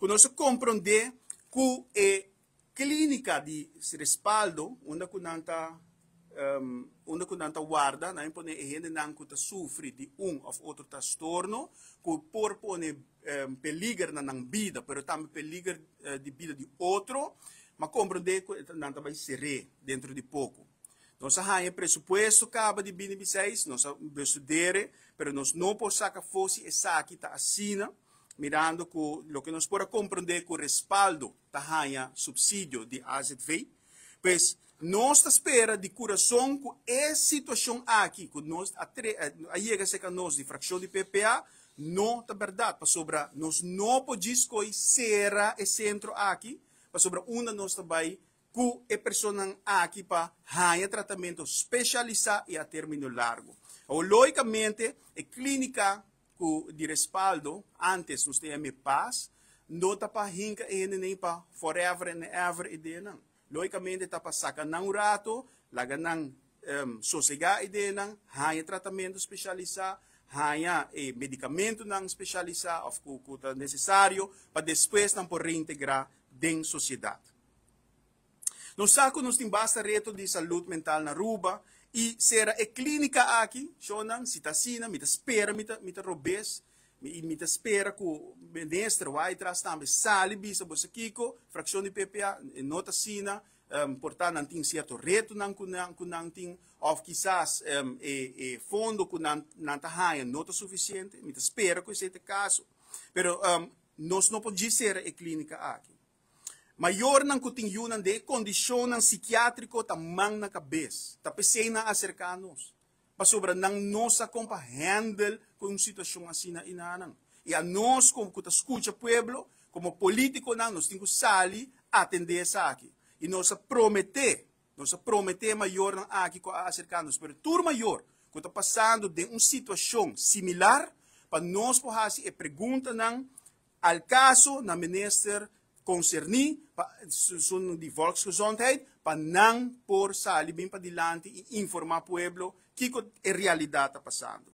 Ku nos a komprondé ku e klínika di respaldo unda ku nan ta unda ku nan ta warda, nan pone e hendenan ku ta sufri di un òf otro trastorno ku por pone peliger na nan bida, pero tambe peliger di bida di otro, m'a komprondé ku nan ta bai ser'é dentro di poko. Nos a haña e presupuesto kaba di bini biseis, nos a bestudere, pero nos no por saka afó si esaki ta asina, mirando ku loke nos por a komprondé ku respaldo ta haña supsidio di AZV. Pues, nos ta spera di kurason ku e situashon aki ku nos a a yega serka nos di frakshon di PPA no ta bèrdat, pasobra nos no por djis koe sera e sentro aki, pasobra unda nos ta bai ku e personanan aki pa haña tratamentu spesialisá i a término largu. Awor, lógikamente, e klínika ku di respaldo, ántes nos ta yam'é pas, no ta pa hinka e hendenan pa forever and ever e denan. Lógikamente ta pa saka nan un rato, laga nan sosegá e denan, haña tratamentu spesialisá, haña e medikamentunan spesialisá òf ku ta nesesario pa despues nan por reintegrá den sosiedat. Nos sa cu nos tin basta reto di salud mental na Aruba y cera e clinica aki, shownan, si ta asina, mi ta spera mi ta mi ta robes y mi ta spera cu minister Waitraas tambe sali bisa bo sa kico, fraccion di PPA no ta asina, por ta nan tin cierto retonan cu nan cu nan tin of kisas e e fondo cu nan nan ta haya no ta suficiente, mi ta spera cu esey ta e caso, pero nos no por djis cera e clinica aki. Mayornan ku tin yunan den e kondishonnan sikiátriko ta man na kabes. Ta p'esei nan aserká nos, pasobra nan no sa kon pa hèndel ku un situashon asina i nanan. I anos komo ku ta skucha pueblo, komo polítikonan, nos tin ku sali atendé esaki. I nos a prometé, nos a prometé e mayornan aki ku a aserká nos, pero tur mayor ku ta pasando den un situashon similar, pa nos por hasi e preguntanan Al caso na minister concerni pa esun di Volksgezondheid pa nan por sali bin padilanti y informa pueblo kico e realidad ta pasando.